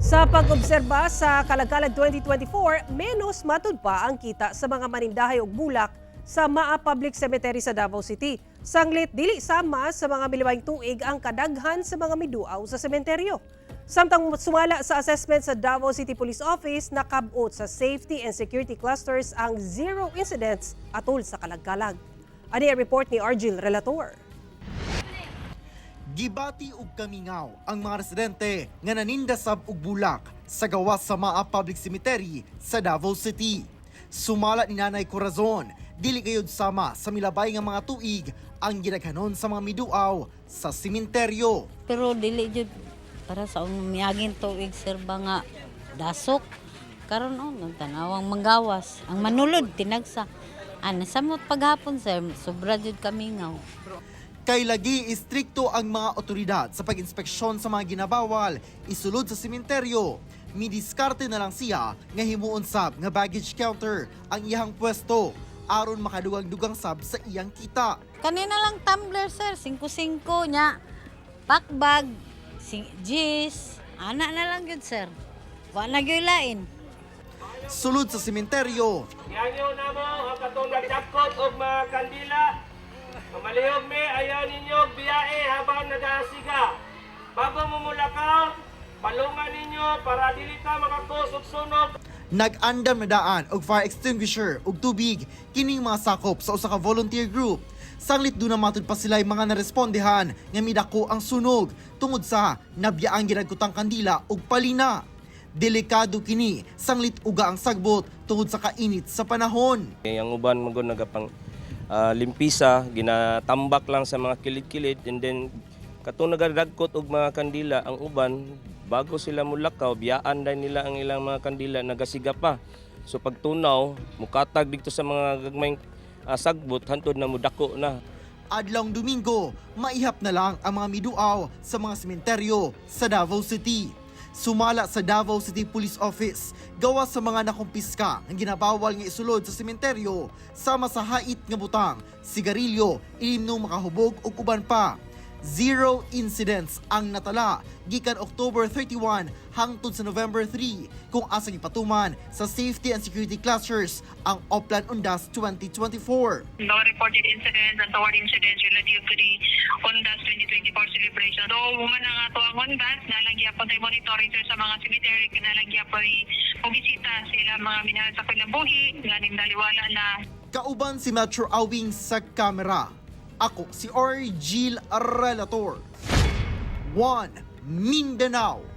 Sa pag-obserba sa Kalagkalag 2024, menos matud pa ang kita sa mga manindahay og bulak sa Maa Public Cemetery sa Davao City. Sanglit dili sama sa mga miliwayng tuig ang kadaghan sa mga miduaw sa sementeryo. Samtang sumala sa assessment sa Davao City Police Office, nakabot sa safety and security clusters ang zero incidents atol sa Kalagkalag. Ani ang report ni Argil Relator. Gibati og kamingaw ang mga residente nga naninda sab og bulak sa gawas sa Maa Public Cemetery sa Davao City. Sumala ni Nanay Corazon, dili gayud sama sa milabay nga mga tuig ang gidaghanon sa mga miduaw sa sementeryo. Pero dili jud para sa miaging tuig, sir, ba nga dasok. Karon oh, ang tanawang manggawas, ang manulod tinagsa. Ana samot paghapon, sir, sobra jud kamingaw. Kay lagi istrikto ang mga otoridad sa pag-inspeksyon sa mga ginabawal isulod sa sementeryo. Midiskarte na lang siya nga himuon sab nga baggage counter ang iyang pwesto aron makadugang-dugang sab sa iyang kita. Kanina lang tumbler, sir, 5-5 nya. Pakbag, gis, ana na lang jud, sir. Wa na gyud lain. Sulod sa sementeryo, Yanyo na mo ang katong nagdakot og mga kandila. Pamalihog mi, ayaw ninyo og biyae habang nagasiga. Bago mo mulakaw, palungan ninyo para dili ta makakos og sunog. Nag-andam na daan og fire extinguisher ug tubig kining mga sakop sa usa ka volunteer group. Sanglit duna matud pa sila'y mga narespondehan nga midako ang sunog tungod sa nabiyaang ginagkutang kandila ug palina. Delikado kini sanglit uga ang sagbot tungod sa kainit sa panahon. Ang uban magod nagapang limpisa, ginatambak lang sa mga kilid-kilid, and then katong nagadagkot og mga kandila ang uban, bago sila mulakaw, biyaan dahil nila ang ilang mga kandila, nagasiga pa. So pagtunaw, mukatag dito sa mga gagmayng sagbot hantod na mudako na. Adlawng Domingo, maihap na lang ang mga miduaw sa mga sementeryo sa Davao City. Sumala sa Davao City Police Office, gawa sa mga nakumpiska ang ginabawal nga isulod sa sementeryo sama sa hait nga butang, sigarilyo, ilimnong makahubog ug uban pa. Zero incidents ang natala gikan October 31 hangtod sa November 3 kung asa gipatuman sa safety and security clusters ang Oplan Undas 2024. No reported incidents and toward incidents relative to the Undas 2024 celebration. Though, human na nga to ang Undas, nalagyan po tayo monitoring, sir, sa mga cemetery, kinalagyan po bisita sila mga minahal sa kinabuhi, ganing daliwala na. Kauban si Metro Awing sa kamera. Ako si Orgil Relator. 1 Mindanao.